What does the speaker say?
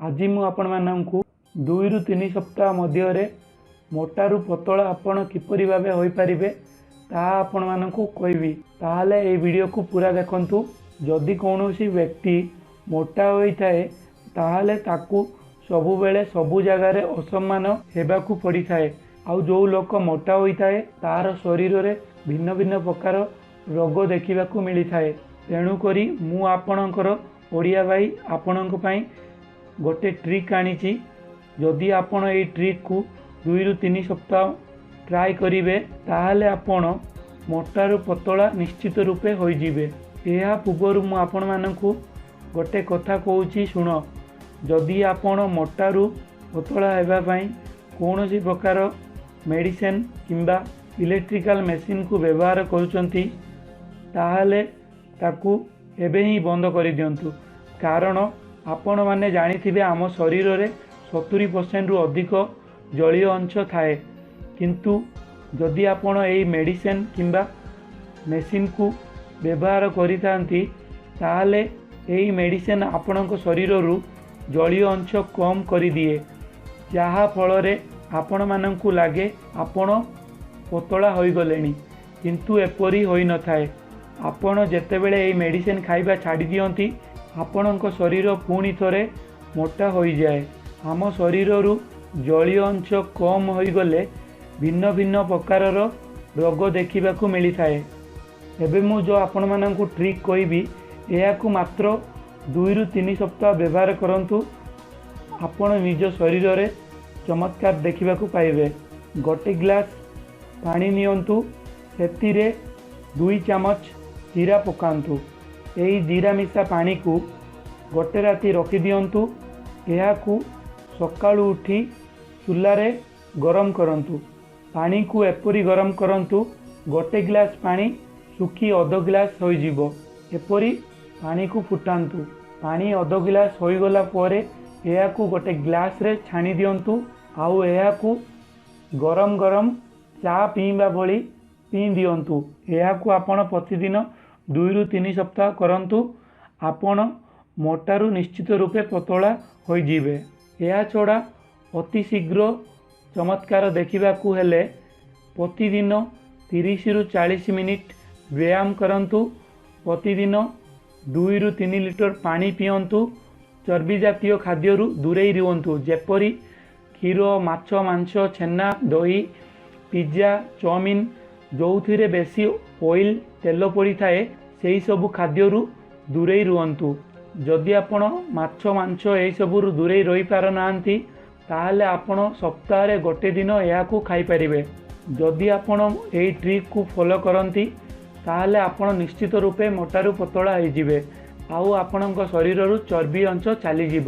ଆଜି ମୁଁ ଆପଣମାନଙ୍କୁ 2ରୁ 3 ସପ୍ତାହ ମଧ୍ୟରେ ମୋଟାରୁ ପତଳା ଆପଣ କିପରି ଭାବେ ହୋଇପାରିବେ, ତାହା ଆପଣମାନଙ୍କୁ କହିବି। ତାହେଲେ ଏହି ଭିଡ଼ିଓକୁ ପୁରା ଦେଖନ୍ତୁ। ଯଦି କୌଣସି ବ୍ୟକ୍ତି ମୋଟା ହୋଇଥାଏ, ତାହେଲେ ତାକୁ ସବୁବେଳେ ସବୁ ଜାଗାରେ ଅସମ୍ମାନ ହେବାକୁ ପଡ଼ିଥାଏ। ଆଉ ଯେଉଁ ଲୋକ ମୋଟା ହୋଇଥାଏ, ତାର ଶରୀରରେ ଭିନ୍ନ ଭିନ୍ନ ପ୍ରକାର ରୋଗ ଦେଖିବାକୁ ମିଳିଥାଏ। ତେଣୁକରି ମୁଁ ଆପଣଙ୍କର ଓଡ଼ିଆ ଭାଇ ଆପଣଙ୍କ ପାଇଁ ଗୋଟେ ଟ୍ରିକ୍ ଆଣିଛି। ଯଦି ଆପଣ ଏଇ ଟ୍ରିକ୍କୁ 2ରୁ 3 ସପ୍ତାହ ଟ୍ରାଏ କରିବେ, ତାହେଲେ ଆପଣ ମୋଟାରୁ ପତଳା ନିଶ୍ଚିତ ରୂପେ ହୋଇଯିବେ। ଏହା ପୂର୍ବରୁ ମୁଁ ଆପଣମାନଙ୍କୁ ଗୋଟେ କଥା କହୁଛି, ଶୁଣ। ଯଦି ଆପଣ ମୋଟାରୁ ପତଳା ହେବା ପାଇଁ କୌଣସି ପ୍ରକାର ମେଡ଼ିସିନ କିମ୍ବା ଇଲେକ୍ଟ୍ରିକାଲ ମେସିନକୁ ବ୍ୟବହାର କରୁଛନ୍ତି, ତାହେଲେ ତାକୁ ଏବେ ହିଁ ବନ୍ଦ କରିଦିଅନ୍ତୁ। କାରଣ ଆପଣମାନେ ଜାଣିଥିବେ, ଆମ ଶରୀରରେ 70%ରୁ ଅଧିକ ଜଳୀୟ ଅଂଶ ଥାଏ। କିନ୍ତୁ ଯଦି ଆପଣ ଏଇ ମେଡ଼ିସିନ କିମ୍ବା ମେସିନକୁ ବ୍ୟବହାର କରିଥାନ୍ତି, ତାହେଲେ ଏହି ମେଡ଼ିସିନ ଆପଣଙ୍କ ଶରୀରରୁ ଜଳୀୟ ଅଂଶ କମ୍ କରିଦିଏ, ଯାହାଫଳରେ ଆପଣମାନଙ୍କୁ ଲାଗେ ଆପଣ ପତଳା ହୋଇଗଲେଣି। କିନ୍ତୁ ଏପରି ହୋଇନଥାଏ। ଆପଣ ଯେତେବେଳେ ଏହି ମେଡ଼ିସିନ ଖାଇବା ଛାଡ଼ି ଦିଅନ୍ତି, ଆପଣଙ୍କ ଶରୀର ପୁଣି ଥରେ ମୋଟା ହୋଇଯାଏ। ଆମ ଶରୀରରୁ ଜଳୀୟ ଅଂଶ କମ୍ ହୋଇଗଲେ ଭିନ୍ନ ଭିନ୍ନ ପ୍ରକାରର ରୋଗ ଦେଖିବାକୁ ମିଳିଥାଏ। ଏବେ ମୁଁ ଯେଉଁ ଆପଣମାନଙ୍କୁ ଟ୍ରିକ୍ କହିବି, ଏହାକୁ ମାତ୍ର 2ରୁ 3 ସପ୍ତାହ ବ୍ୟବହାର କରନ୍ତୁ। ଆପଣ ନିଜ ଶରୀରରେ ଚମତ୍କାର ଦେଖିବାକୁ ପାଇବେ। ଗୋଟେ ଗ୍ଲାସ୍ ପାଣି ନିଅନ୍ତୁ, ସେଥିରେ 2 ଚାମଚ ଜିରା ପକାନ୍ତୁ। ଏହି ଜିରା ମିଶା ପାଣିକୁ ଗୋଟେ ରାତି ରଖିଦିଅନ୍ତୁ। ଏହାକୁ ସକାଳୁ ଉଠି ଚୁଲାରେ ଗରମ କରନ୍ତୁ। ପାଣିକୁ ଏପରି ଗରମ କରନ୍ତୁ, ଗୋଟେ ଗ୍ଲାସ୍ ପାଣି ଶୁଖି ଅଧ ଗ୍ଲାସ୍ ହୋଇଯିବ, ଏପରି ପାଣିକୁ ଫୁଟାନ୍ତୁ। ପାଣି ଅଧ ଗ୍ଲାସ୍ ହୋଇଗଲା ପରେ ଏହାକୁ ଗୋଟେ ଗ୍ଲାସ୍ରେ ଛାଣି ଦିଅନ୍ତୁ ଆଉ ଏହାକୁ ଗରମ ଗରମ ଚା ପିଇବା ଭଳି ପିଇ ଦିଅନ୍ତୁ। ଏହାକୁ ଆପଣ ପ୍ରତିଦିନ 2ରୁ 3 ସପ୍ତାହ କରନ୍ତୁ। ଆପଣ ମୋଟାରୁ ନିଶ୍ଚିତ ରୂପେ ପତଳା ହୋଇଯିବେ। ଏହା ଛଡ଼ା ଅତି ଶୀଘ୍ର ଚମତ୍କାର ଦେଖିବାକୁ ହେଲେ ପ୍ରତିଦିନ 30ରୁ 40 ମିନିଟ୍ ବ୍ୟାୟାମ କରନ୍ତୁ। ପ୍ରତିଦିନ 2ରୁ 3 ଲିଟର ପାଣି ପିଅନ୍ତୁ। ଚର୍ବି ଜାତୀୟ ଖାଦ୍ୟରୁ ଦୂରେଇ ରୁହନ୍ତୁ, ଯେପରି କ୍ଷୀର, ମାଛ, ମାଂସ, ଛେନା, ଦହି, ପିଜ୍ଜା, ଚାଉମିନ, ଯେଉଁଥିରେ ବେଶୀ ଅଏଲ୍, ତେଲ ପଡ଼ିଥାଏ, ସେହିସବୁ ଖାଦ୍ୟରୁ ଦୂରେଇ ରୁହନ୍ତୁ। ଯଦି ଆପଣ ମାଛ, ମାଂସ ଏହିସବୁରୁ ଦୂରେଇ ରହିପାରୁନାହାନ୍ତି, ତାହେଲେ ଆପଣ ସପ୍ତାହରେ ଗୋଟେ ଦିନ ଏହାକୁ ଖାଇପାରିବେ। ଯଦି ଆପଣ ଏହି ଟ୍ରିକ୍କୁ ଫଲୋ କରନ୍ତି, ତାହେଲେ ଆପଣ ନିଶ୍ଚିତ ରୂପେ ମୋଟାରୁ ପତଳା ହୋଇଯିବେ ଆଉ ଆପଣଙ୍କ ଶରୀରରୁ ଚର୍ବି ଅଂଶ ଚାଲିଯିବ।